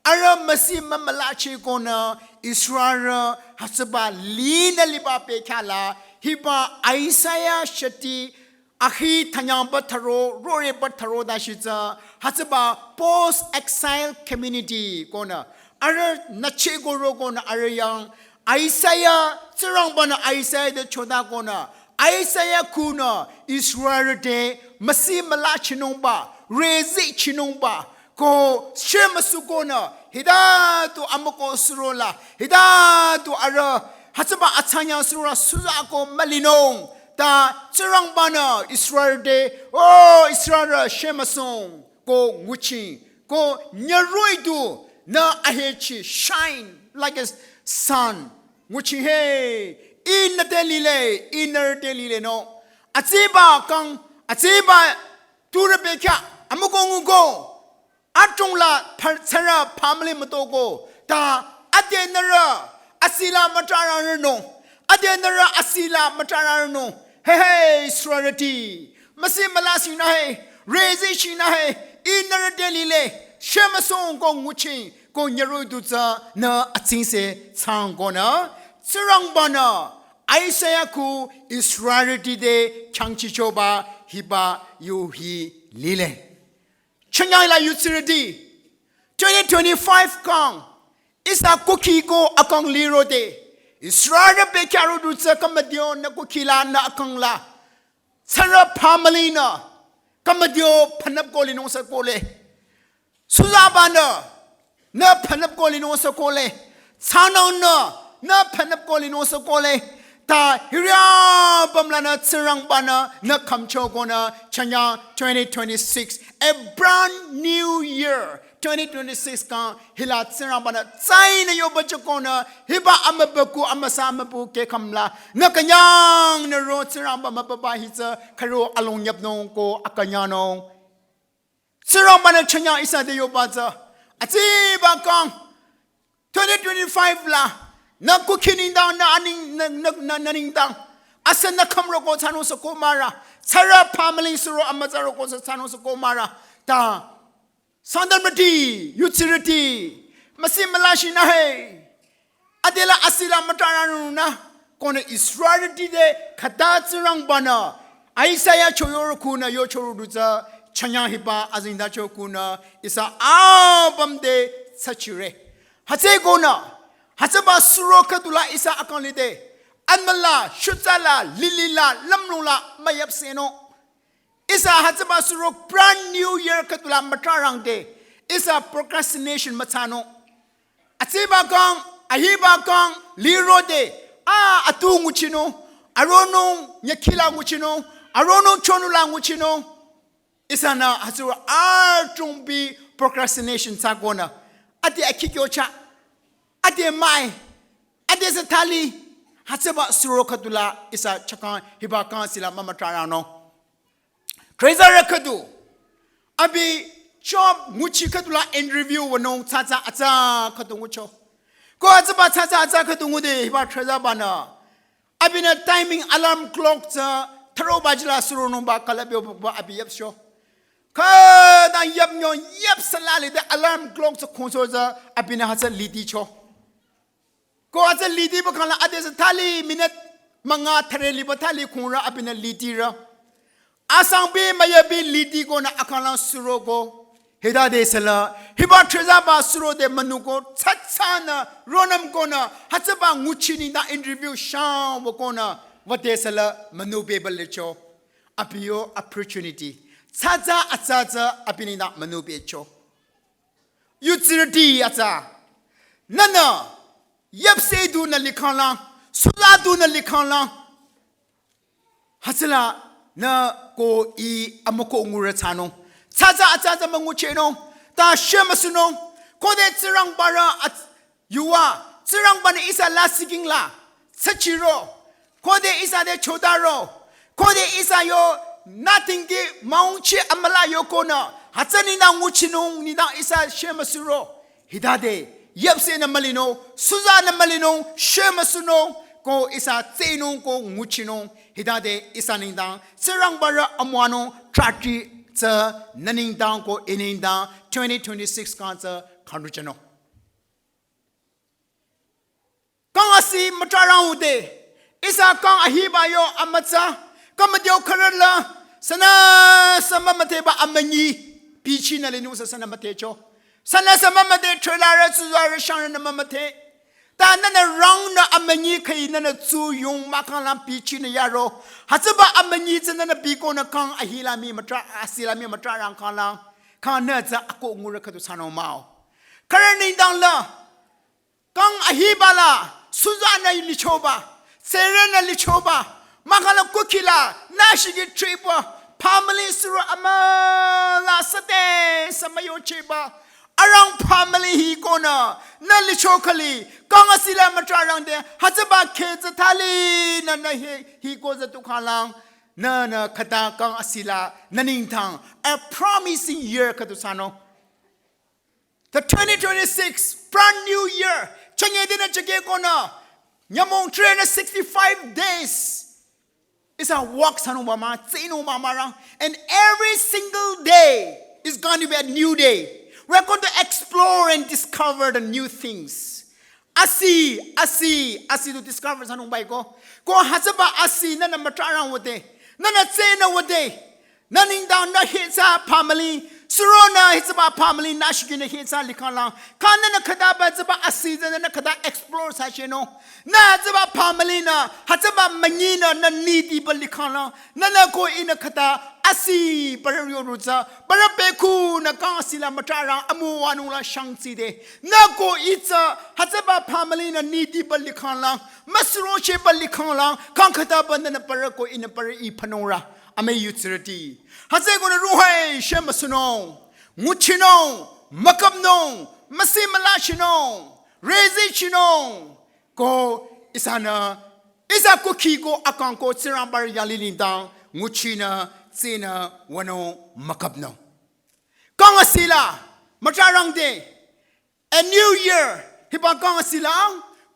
Arüh müsi mümülachikonü Israel hütsüba linü liba bekya la hiba Isaiah shati ahi thanyangba tharo, roreba tharo dashi tsü, hütsüba post exile community konü. Arüh nüchiko rokonü arüh yang Isaiah, Tsingrangba-nü Isaiah te chodakonü. Isaiah kunü Israel te müsi mülachinungba, rezichinungba. Ko shemüsukonü, hita tu amüko surola, hita tu arüh, hütsüba atsanya surola suzako mülinung. Ta Tsingrangba-nü Israel te, o Israel shemüsung, ko nguchi, ko nyüroidu, nü ahechi, shine like a sun. Nguchi he, ih nü te lile, ih nührü te lile no. Atsiba kang, atsiba turü bekya, amüko nguko. Atungla par-, tsara family mütoko. Ta ade nührü asila mütararünung. Ade nührü asila mütararünung. He he, Israelti. Müsi mülasi nü he. Rezi shi nü he. Ih nührü te lile. Shemüsung ko nguchi. Ko nyüroidu tsünü atsingse tsangkonü. Tsingrangba-nü Isaiah ku Israelti te khyangchichoba hiba yu hi lile. Chanyang la yutsirüti. Twenty twenty-five kang. Ihsa kukhi ko akang lirode. Israel bekyarodu tsü kamadio nü kukhi la nü akang la. Tsara family nü. Kamadio panap ko linung sa kole. Suzaba nü. Nü panap ko linung sa kole. Tsanang nü. Nü panap ko linung sa kole. Ta hiri apüm lanü Tsingrangba-nü nü khümchokonü chanyang twenty twenty-six. A brand new year. Twenty twenty-six kang hila Tsingrangba-nü tsainü yoba chokonü hiba amübüku amüsa amübü kekham la. Nü künyang nü ro Tsingrangba mübüba hi tsü khüro along yapnung ko akünyangnung. Tsingrangba-nü chanyang ihsa te yoba tsü. Atsiba kang twenty twenty-five la. Nü kukhi nengdang nü aning nü, nü, nü, nü nengdang. Asa nü khümroko tsanung sa ko mara. Tsara family suro amütsaroko sa tsanung sa ko mara. Ta. Sangdamrüti, yutsirüti. Müsi mülashi nü he. Adela asila mütararünung nü. Konü Israelti te khüta Tsingrangba-nü Isaiah choyoro kunü yochorodu tsü chanyang hiba azingda cho kunü ihsa apüm te tsachire. Hütsükonü Hütsüba suro khüdula ihsa akang lide. Anmüla, shutsala, lilila, lümlongla, müyapsenung. Ihsa hütsüba suro brand new year khüdula mütrarangde. Ihsa procrastination müthsanung. Atsüba kang, ahiba kang, lirode. A, atu nguchinung. Aronung, nyakila nguchinung. Aronung chonula nguchinung. Ihsanü hütsüro adrongbi procrastination thsakonü. Ade akhikyocha. Ade mai. Ade sü thali. Hütsüba suro khüdula ihsa chakang hiba kang sila mümütrarangnung. Trezarü khüdu. Abi job nguchi khüdula interview wünung tsatsa atsa khüdu ngucho. Ko hütsüba tsatsa atsa khüdu ngude hiba trezabanü. Abinü timing alarm clock tsü thüro bajila suronungba kalabyo bukba abi yapsho. Khüdang yapnyo yapsala lide alarm clock tsü khongso tsü abinü hütsü lidicho. Ko hütsü lidiba khangla adesü thali minute münga thüre liba thali khongrü abinü lidirü. Asangbi müyabi lidikonü akanglang suroko. Hitade sela, hiba trezaba surode münuko, tsatsanü, ronümkonü, hütsüba nguchi nengdang interview shang wükonü, wüde sela, münu bebalicho. Abi yo opportunity. Tsatsa atsatsa abi nengdang münu becho. Yutsirüti atsa. Nünü, yapse dunü likhanglang, suza dunü likhanglang. Hütsüla nü ko i amüko ngurü thsanung. Tsatsa atsatsa münguchehnung. Ta shemüsunung. Khode Tsingrangbarü at-, yuva. Tsingrangbanü ihsa lasih kingla. Tsachiro. Khode ihsa te chodaro. Khode ihsa yo nothing ki maungchi amüla yokonü. Hütsü nengdang nguchinung nengdang ihsa shemüsuro. Hitade, yapsenü mülinung, suzanü mülinung, shemüsunung, ko ihsa tsehnung, ko nguchinung, hitade ihsa nengdang, Tsingrangbarü amüwanung, trati tsü nü nengdang ko i nengdang, twenty twenty-six kang tsü khanruchanung. Kang asih mütrarang ude. Ihsa kang ahiba yo amütsa. Kang müdeo khürüla. Sünüsü mümüdheba amünyi. Bichinü linung sü sünü müdhecho. Sünüsü mümüdhe trailer tsuzarü shangrünü mümüdhe. Ta nünü rangnü amünyi khüi nünü tsuyung mahkhanglang bichinü yaro. Hütsüba amünyi tsü nünü bikonü kang ahila mii mütra, asila mii mütrarang khanglang. Kang nü tsü ako ngurü khüdu thsanung mah-o. Khürü nengdang la. Kang ahibala, suzanü lichoba, tserenü lichoba, mahkhangla kukhila, nashiki triba, family suro amüla süte sü müyochehba, arang family hikonü, nü licho khüli, kang asila mütrarangde, hütsüba kheh tsü thali, nü nü hi, hiko tsü tu khanglang, nü nü khüta kang asila, nü nengdang, a promising year khüdu thsanung. The twenty twenty-six, brand new year. Chanye dinü chake konü. Nyümong three hundred sixty-five days. Ihsa work thsanungba mah, tsehnungba mah rang. And every single day is going to be a new day. We're going to explore and discover the new things. Asih, asih, asih to discover thsanungba iko. Ko hütsüba asih nünü mütrarang wüde. Nünü tsehnü wüde. Nü nengdang nü hitsa family. Suronü hitsüba family nü shiki nü hitsa likhanglang. Kang nünü khütaba tsüba asih tsü nünü khüta explore thsachehnung. Nü hütsüba family nü, hütsüba münyinü nü nidiba likhanglang. Nünü ko ihnü khüta asih parü yoru tsü. Parü bekhunü kang asila mütrarang amüwanungla shangtside. Nü ko ih tsü hütsüba family nü nidiba likhanglang. Müsurochehba likhanglang. Kang khütaba nünü parü ko ihnü parü ih phanungra. Amii yutsirüti. Hütsükonü ruhai shemüsunung, nguchinung, mükapnung, müsi mülachinung, rezichinung. Ko ihsanü, ihsa kukhi ko akang ko Tsingrangbarü yali nengdang, nguchinü, tsehnü, wünung, mükapnung. Kang asila, mütrarangde, a new year, hiba kang asila,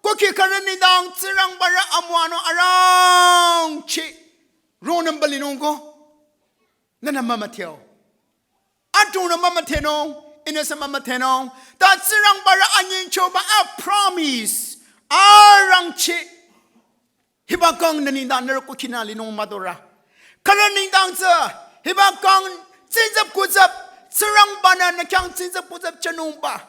kukhi khürü nengdang Tsingrangbarü amüwanung arangcheh ronümba linung ko. Nünü mümüdheo. Atunü mümüdhenung, ihnüsü mümüdhenung. Ta Tsingrangbarü anyingchoba a promise. Arangcheh. Hiba kang nü nengdang nührü kukhinü linung müdorü. Khürü nengdang tsü, hiba kang tsingtsap kutsap, Tsingrangbanü nü khyang tsingtsap kutsap thsanungba.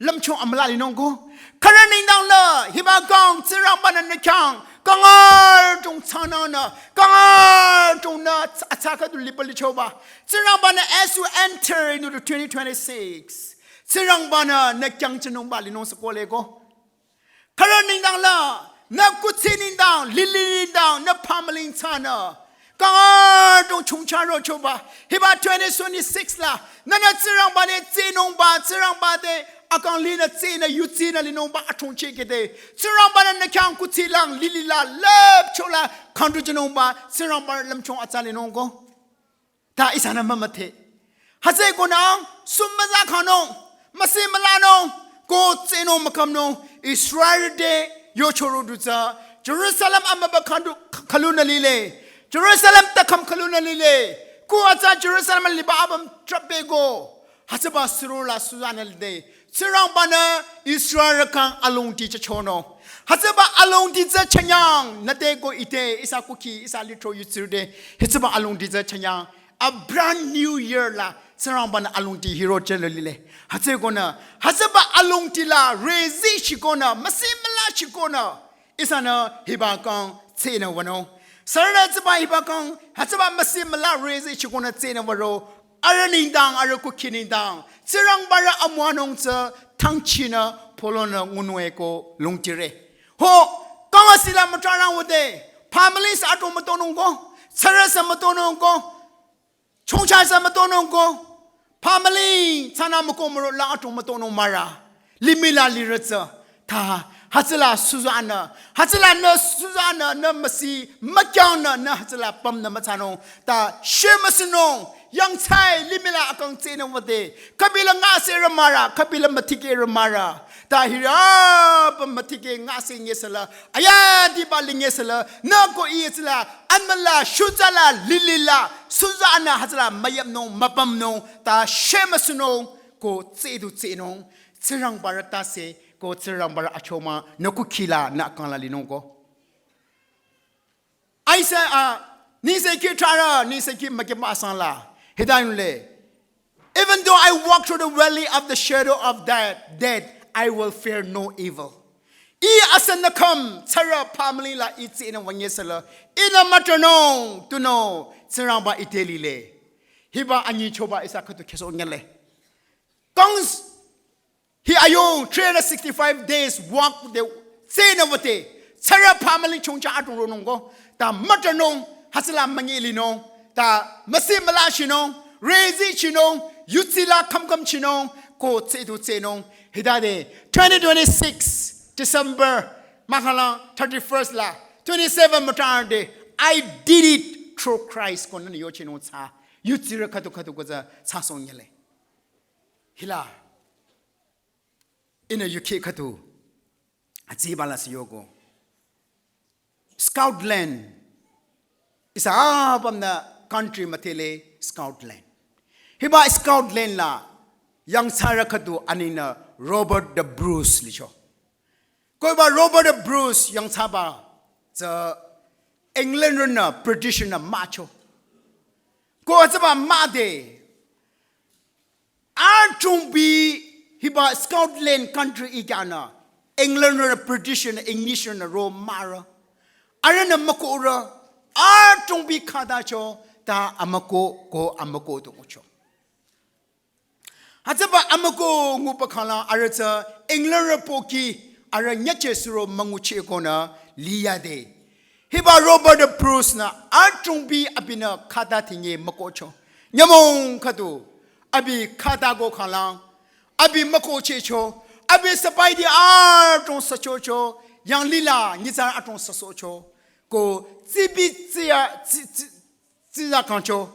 lümchung amüla linung ko. Khürü nengdang la, hiba kang, Tsingrangba-nü nü khyang, kangar tung tsanang nü, kangar tung nü, atsa khüdu liba lichoba. Tsingrangba-nü as you enter into the twenty twenty-six. Tsingrangba-nü nü khyang chinungba linung sü kohle ko. Khürü nengdang la, nü kuthsi nengdang, lili nengdang, nü pamaling tsanü. Kangar tung chungcha rochoba. Hiba twenty twenty-six la, nünü Tsingrangba te tsinungba, Tsingrangba te akang linü tsinü, yutsinü linungba achungchi kete. Tsingrangba-nü nü khyang kuthsi lang, lili la, lüpcho la, khandu chinungba, Tsingrangba lümchung atsa linung ko. Ta ihsanü mümüdhe. Hütsü konü, sum müza khanung, müsi mülanung, ko tsinung mükamnung, Israel te yochoro dutsü, Jerusalem amüba khandu khalunü lile, Jerusalem takham khalunü lile, ko atsa Jerusalem liba apüm trape ko, hütsüba suro la suzanü lide, Tsingrangba-nü Israel kang alongdi tsü chonung. Hütsüba alongdi tsü chanyang, nüte ko ite, ihsa kuki, ihsa litro yutsirde, hütsüba alongdi tsü chanyang. A brand new year la, Tsingrangba-nü alongdi hiro chelü lile. Hütsü konü, hütsüba alongdi la, rezi shikonü, müsi müla shikonü. Ihsanü hiba kang tsinü wünung. Sürünü hütsüba hiba kang, hütsüba müsi müla rezi shikonü tsinü würo. Arüh nengdang, arüh kuki nengdang. Tsingrangba rü amüwanung tsü tangchinü polonü ngunwe ko longdire. Ho, kang asila mütrarang wüde. Pamaling sü ato mütonung ko. Sürü sü mütonung ko. Chongcha sü mütonung ko. Pamaling tsana müko müro la ato mütonung mara. Limih la lirü tsü. Ta, hütsüla suzanü. Hütsüla nü suzanü, nü müsi, mükyangnü, nü hütsüla pümnü mütsanung. Ta, shemüsunung. Yangthsai, limih la akang tsinü wüde. Khübila ngase rü mara, khübila müthike rü mara. Ta hiri apüm müthike ngase ngesela. Aya diba lingesela. Nü ko iyesela. Anmüla, shuzala, lilila. Suzanü hütsüla müyamnung, müpümnung. Ta shemüsunung. Ko tsidu tsinung. Tsingrangba rü tase. Ko Tsingrangba rü achoma. Nü kuki la, nü akang la linung ko. Isaiah, uh, nengsekhi trarü, nengsekhi mükiba asang la. Hitangle. Even though I walk through the valley of the shadow of death, death, I will fear no evil. Ih asanü kham, tsarü pamaling la ih tsinü wüngesela. Ihnü mütonung, tunüo, Tsingrangba ite lile. Hiba anyichoba ihsa khütu kheso ngele. Kangs Hi ayung three hundred sixty-five days walk de tsinü wüde. Tsarü pamaling chongcha ato ronung ko. Ta mütonung, hütsüla müngi linung. Ta müsi müla shinung, rezi chinung, yutsila kham kham chinung, ko tsidu tsinung. Hitade, twenty twenty-six, December, mahkhang thirty-first la, twenty-seven mütrade, I did it through Christ, ko nünü yochinung tsü. Yutsirü khütu khütu ko tsü, tsü song yele. Hila. Ihnü yukhi khütu. Atsiba la siyoko. Scotland. Ihsa apümnü country müdhele Scotland. Hiba Scotland la yangthsarü khütu anengnü Robert the Bruce licho. Ko hiba Robert the Bruce yangthsaba tsü England rünü British rünü mücho. Ko hütsüba müde Atungbi hiba Scotland country ikyanü, England rü British rü English rünü ro mürü. Arühnü mükohrü, atungbi khatacho, ta amüko ko amüko tu ngucho. Hütsüba amüko nguba khala arüh tsü England rü pohki arüh nyache suro müngucheh konü liyade. Hiba Robert Bruce nü atungbi abinü khata tinye mükohcho. Nyümong khüdu, abi khata ko khalang, abi mükohchehcho, abi sapaidi atung süchocho, yanglila nyitsarü atung süsohcho. Ko tsibi tsiya, tsi, tsi, tsiya kangcho.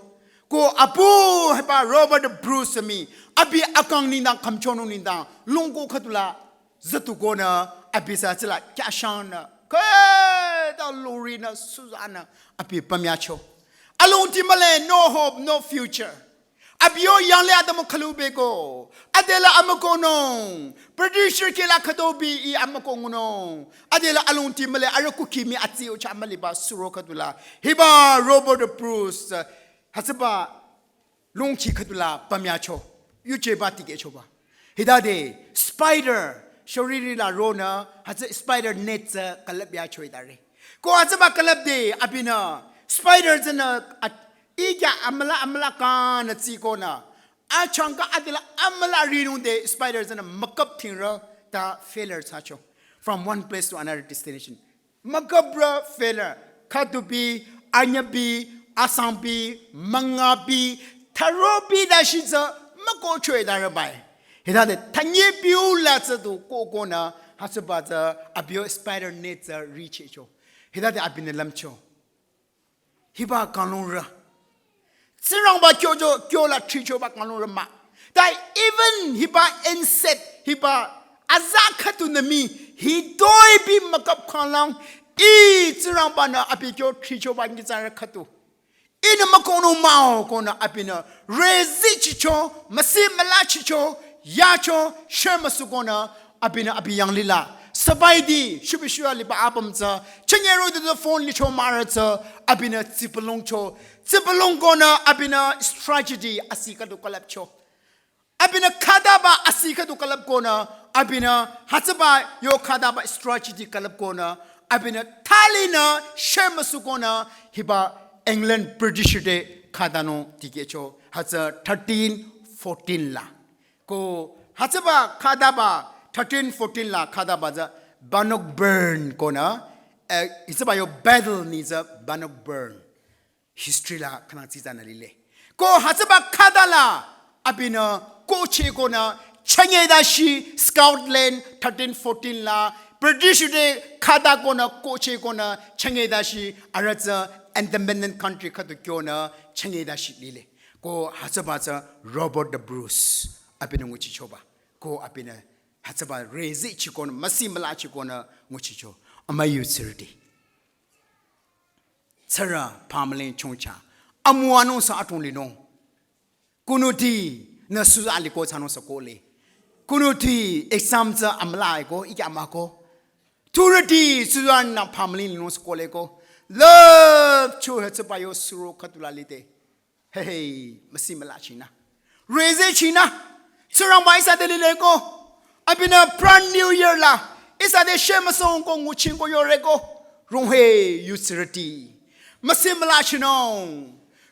Ko apu hiba Robert Bruce mii, abi akang nengdang khümchonung nengdang, longko khüdula, zütukonü, abi sa tsila kyashangnü, khüta lurinü, suzanü, abi pümyacho. Alongdi mühle, no hope, no future. Abi yo yangle adamu khalubeko. Adela amükonung. British kela khütobi ih amüko ngunung. Adela alongdi mühle, arüh kuki mii atsi ucha müliba suro khüdula. Hiba Robert Bruce, hütsüba longki khüdula pümyacho. Yujeba tikehchoba. Hitade spider shoriri la ronü, hütsü spider net tsü külüp yacho hitare. Ko hütsüba külüp de abinü spider tsünü at-, ikya amüla amüla kanü tsikonü, achangka adila amüla rinung de spider tsünü müküp thingrü ta failure thsacho. From one place to another destination. Müküprü failure. Khüdupi, anyapi, asangpi, müngapi, tharopi dashi tsü mükohcho hitarü bai. Hitade thanyepiu la tsü du kohkonü, hütsüba tsü abiyo spider net tsü richehcho. Hitade abinü lümcho. Hiba kanglungrü. Tsingrangba kyojo, kyola thrichoba kanglungrü mah. Ta even hiba insect, hiba aza khüdu nü mii, hitoi bi müküp khanglang, i Tsingrangbanü abi kyo thrichoba nyitsarü khüdu. Ihnü mükohnung mah-o konü abinü rezehchicho, müsi mülachicho, yacho, shemüsukonü, abinü abi yanglila. Sabaidi, shubishuya liba apüm tsü, chünye rode tsü phone licho mahrü tsü, abinü tsipülungcho. Tsipülungkonü, abinü strategy asi khüdu külüpcho. Abinü khütaba asi khüdu külüpkonü, abinü hütsüba yo khütaba strategy külüpkonü, abinü thalinü shemüsukonü, hiba England British te khütanung tikehcho, hütsü thirteen fourteen la. Ko hütsüba khütaba thirteen fourteen la khütaba tsü Bannockburn konü, eh, hütsüba yo battle nyi tsü Bannockburn. History la khünang tsitsanü lile. Ko hütsüba khüta la abinü kohchehkonü chünye dashi Scotland thirteen fourteen la British te khütakonü kohchehkonü chünye dashi arüh tsü independent country khüdu kyonü chünye dashi lile. Ko hütsüba tsü Robert the Bruce abinü nguchichoba. Ko abinü hütsüba rezehchikonü, müsi mülachikonü nguchicho. Amüi yutsirüti. Tsürü pamüling chongcha. Amüwanung sü atong linung. Kunuti nü suza liko thsanung sü kohle. Kunuti exam tsü amüla eko, ikya mah ko. Turüti suza nü pamüling linung sü kohle ko. Love cho hütsüba yo suro khüdu la lide. Hey, hey, müsi mülachinü. Rezehchinü. Tsingrangba ihsa te lileko. Abinü brand new year la ihsa te shemüsung ko nguching ko yoreko. Rong he yutsirüti. Müsi mülachinung.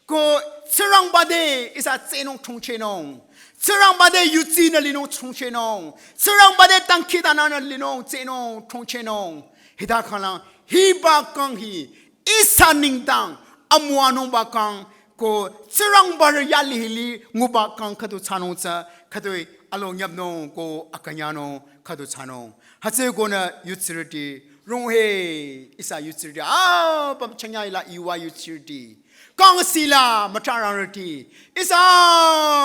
Ko Tsingrangba te ihsa tsehnung chongchehnung. Tsingrangba te yutsinü linung chongchehnung. Tsingrangba te dangkhidangnangnü linung tsehnung chongchehnung. Hita khanglang hiba kang hi ihsa nengdang amüwanungba kang ko Tsingrangba rü yali hili nguba kang khüdu thsanung tsü khüdu along yapnung ko akünyangnung khüdu thsanung. Hütsükonü yutsirüti rong he ihsa yutsirüti apüm chünye la iwa yutsirüti. Kang sila mütharangrüti. Ihsa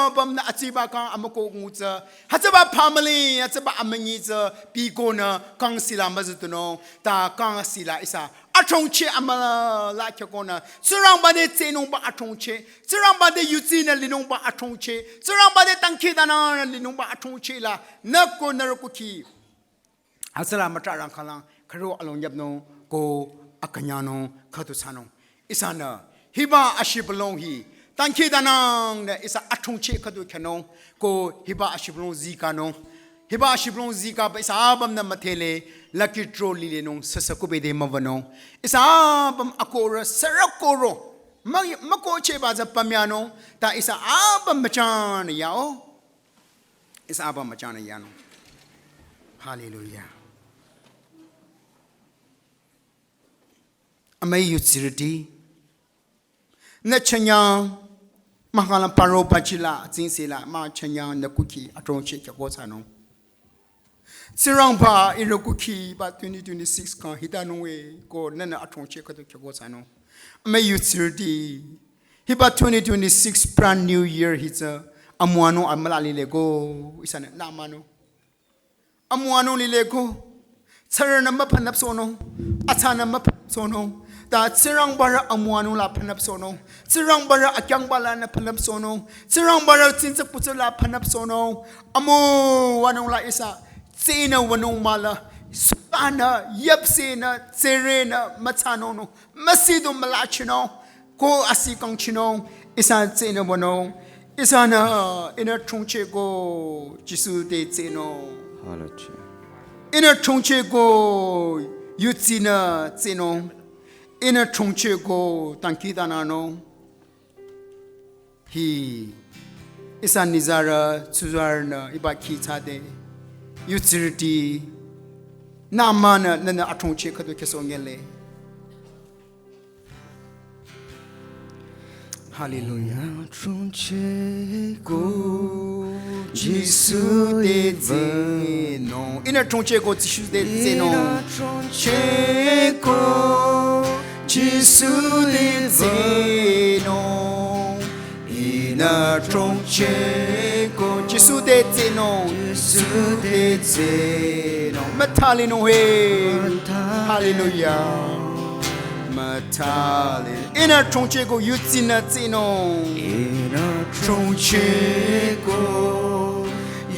apümnü atsiba kang amüko ngu tsü. Hütsüba family, hütsüba amünyi tsü bikonü kang sila müzütunung. Ta kang sila ihsa achongcheh amüla khyükonü. Tsingrangba te tsehnungba achongcheh. Tsingrangba te yutsinü linungba achongcheh. Tsingrangba te dangkhidangnangnü linungba achongcheh la. Nü ko nührü kukhi. Hütsüla mütharang khanglang khürü along yapnung ko akünyangnung khüdu thsanung. Ihsanü hiba ashibülung hi dangkhidangnangnü ihsa achongcheh khüdu khyünung ko hiba ashibülung zikanung. Hiba ashibülung zikaba ihsa apümnü müdhele lucky draw lilenung süsü kube de müwünung. Ihsa apüm akohrü sürü kohro. Mü-, mükohchehba tsü pümyanung ta ihsa apüm müchanü yao. Ihsa apüm müchanü yanung. Hallelujah. Amüi yutsirüti. Nü chünye, mahkhang la paro pachila, tsingsela, mah chünye nü kukhi, achongcheh khyüko thsanung. Tsingrangba ihrü kukhiba twenty twenty-six kang hitanung we ko nünü achongcheh khüdu khyüko thsanung. Amüi yutsirüti. Hiba twenty twenty-six brand new year hi tsü amüwanung amüla lileko, ihsanü nü münung. Amüwanung lileko, tsürünü müphanüpsohnung, atsanü müphanüpsohnung. Ta Tsingrangba rü amüwanung la phanüpsohnung. Tsingrangba rü akyangba lanü phanüpsohnung. Tsingrangba rü tsingtse putse la phanüpsohnung. Amüwanung la ihsa tsehnü wünung mahla. Sutanü, yüpsehnü, tserenü, mütsanungnung. Müsidu mülachinung, ko asi kangchinung, ihsa tsehnü wünung. Ihsanü ihnü throngchehko Jisu te tsehnung. Hallelujah. Ihnü throngchehko yudsinü tsehnung. Ihnü throngchehko dangkhidangnangnung. Hi ihsa nyitsarü tsuzarünü hiba khi thsade yudsirüti nü mah nü nünü athrongcheh khüdu khyüsoh ngele. Hallelujah. Throngchehko Jisu te tsehnung. Ihnü throngchehko Jisu te tsehnung. Ihnü throngchehko Jisu te tsehnung. Ihnü throngchehko Jisu te tsehnung. Jisu te tsehnung. Müthalinung he. Hallelujah. Müthali. Ihnü throngchehko yudsinü tsehnung. Ihnü throngchehko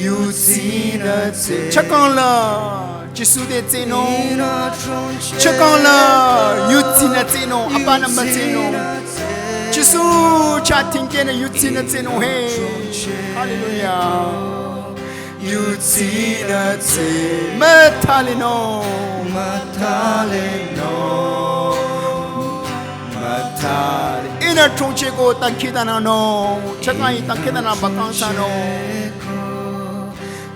yudsinü tsehnung. Chakangla Jisu te tsehnung. Ihnü throngchehko. Chakangla yudsinü tsehnung. Abanü mütsehnung. Jisu chah tingkenü yudsinü tsehnung he. Hallelujah. Yudsinü tseh. Müthalinung. Müthalinung. Müthali. Ihnü throngchehko dangkhidangnangnung. Chakang hi dangkhidangnang bakang thsanung.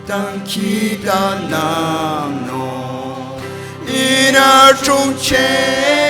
Dangkhidangnangnung. Ihnü throngcheh